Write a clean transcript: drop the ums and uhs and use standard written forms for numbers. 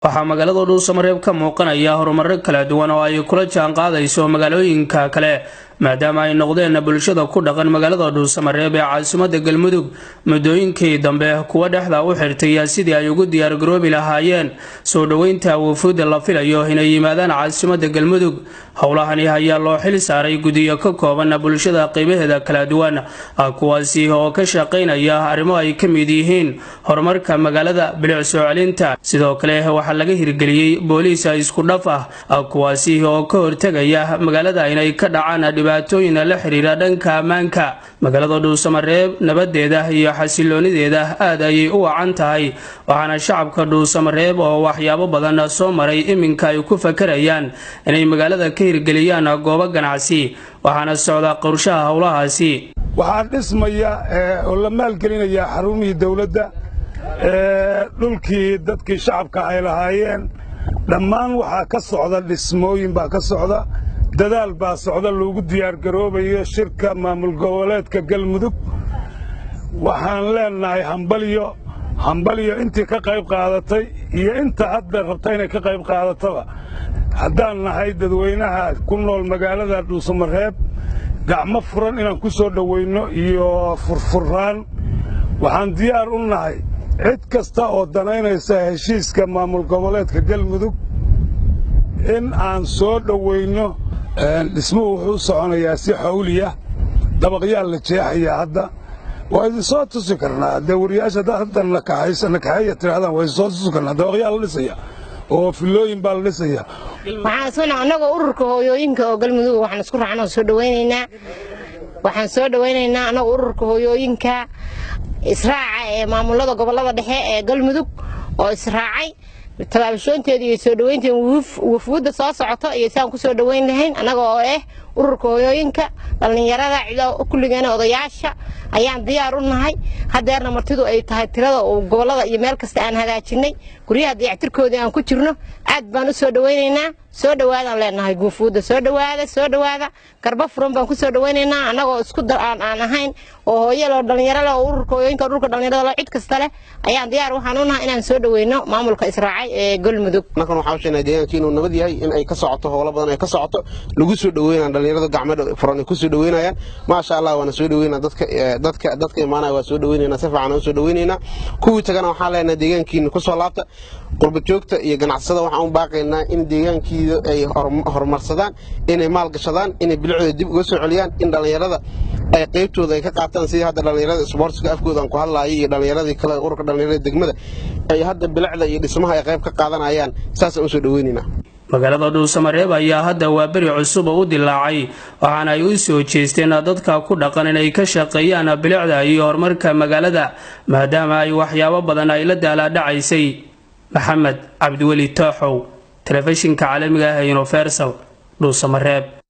Waxaa magaalada Dhuusamareeb ka muuqanaya horumaro kala duwan oo ay kula jaan qaadayso magaalooyinka kale, maadaama ay noqdeen bulshada ku dhaqan magaalada Dhuusamareeb ee caasimada Galmudug muddooyinkii dambe kuwa dhexda u xirtay sidii ay ugu diyaargaroobi lahaayeen soo dhoweynta wufuudda la filayo inay yimaadaan caasimada Galmudug. Howlahani ayaa loo xil saaray guddiyo ka kooban bulshada qeybaheeda kala duwan, kuwaasi oo ka shaqaynaya arrimo ay ka mid yihiin horumarka magaalada, bilic soo celinta. Sidoo kale waxaa laga hirgeliyey booliis isku dhaf ah, kuwaasi oo ka hortegaya magaalada inay ka dhacaan dhibaatooyin la xiriira dhanka ammaanka. Magaalada Dhuusamareeb nabadeeda iyo xasiloonideeda aad ayay u wacan tahay, waxaana shacabka Dhuusamareeb oo waxyaabo badan soo maray iminka ay ku fakarayaan inay magaalada ka hirgeliyaan goobo ganacsi, waxaana socda qorshaha howlahaasi. Waxaa dhismaya oo la maalgelinayaa xarumihii dawladda, dhulkii dadkii shacabka ay lahaayeen dhammaan waxaa ka socda dhismooyin baa ka socda, dadaal baa socda loogu diyaargaroobayo shirka maamul goboleedka Galmudug. Waxaan leenahay hambalyo, hambalyo intii ka qayb qaadatay iyo inta hadda rabta inay ka qayb qaadataba. Haddaan nahay dadweynaha ku nool magaalada Dhuusamareeb, gacmo furan inaan ku soo dhowayno iyo furfuraan. Waxaan diyaar u nahay cid kasta oo danaynaysa heshiiska maamul goboleedka Galmudug in aan soo dhowayno. Dhismuhu wuxuu u soconayaa si xawliya, dabaqyaa la jeexayaa hadda. Waa idin soo tusi karnaa dee wariyaasha, haddaad hadda nakaxeeya tidhahdaan, waa idin soo tusi karnaa. Dabaqyaa la dhisaya oo filooyin baa la dhisaya. Waxaan isku annagoo ururka hooyooyinka oo Galmudug, waxaan isku raacnoo soo dhawaynaynaa, waxaan soo dhawaynaynaa annagoo ururka hooyooyinka israaca ee maamulada gobolada dhexe ee Galmudug oo israacay, tabaabashoonteeda iyo soo dhaweynteeda wafuudda soo socoto iyo saan ku soo dhaweyn lahayn. Annaga oo ah ururka hooyooyinka, dhallinyarada, kulligeena odayaasha ayaan diyaar u nahay. Hadeerna martidu ay tahay tirada oo gobolada iyo meel kasta aan hagaajinay, guryaha dayactirkoodii aan ku jirno, aad baan u soo dhawaynaynaa. Soo dhawaadaan leenahay guufuudda, soo dhawaada, soo dhawaada, garba furan baan ku soo dhawaynaynaa. Annagoo isku aan aan ahayn oo hooyalo dhallinyaro leh oo ururka hooyooyinka, ururka dhallinyarada leh, cid kasta leh ayaan diyaar waxaan u nahay inaan soo dhaweyno maamulka israacay ee Galmudug. Markan waxaan sheegnaa deegaanka inuu nabad yahay, in ay ka socoto howlo badan ay ka socoto, lagu soo dhaweynaan dhalinyarada gacmo furan ay ku soo dhaweynayaan. Maasha Allah, waana soo dhaweynaa dadka imaanaya, waa soo dhaweynaynaa, si fiican u soo dhaweynaynaa. Kuwii tagana waxaan leenahay deegaankiina ku soo laabta. Qurba joogta iyo ganacsada waxaan u baaqaynaa in deegaankiida ay horumarsadaan, inay maalgashadaan, inay bilicdooda dib uga soo celiyaan, in dhallinyarada ay qaybtooda ay ka qaataan, sidii hadda dhallinyarada isboortiska afkooda aan ku hadlaayay iyo dhallinyaradii kale ururka dhallinyarada degmada ay hadda bilicda iyo dhismaha ay qayb ka qaadanayaan. Saasaan usoo dhaweynaynaa. Magaalada Dhuusamareeb ayaa hadda waa beri cusub oo u dilaacay, waxaana ay u soo jeesteen dadka ku dhaqan inay ka shaqeeyaan bilicda iyo horumarka magaalada, maadaama ay waxyaabo badan ay la daalaadhacaysay. Maxamed Cabdiweli Tooxow, telefishinka caalamiga ah ee Universal, Dhuusamareeb.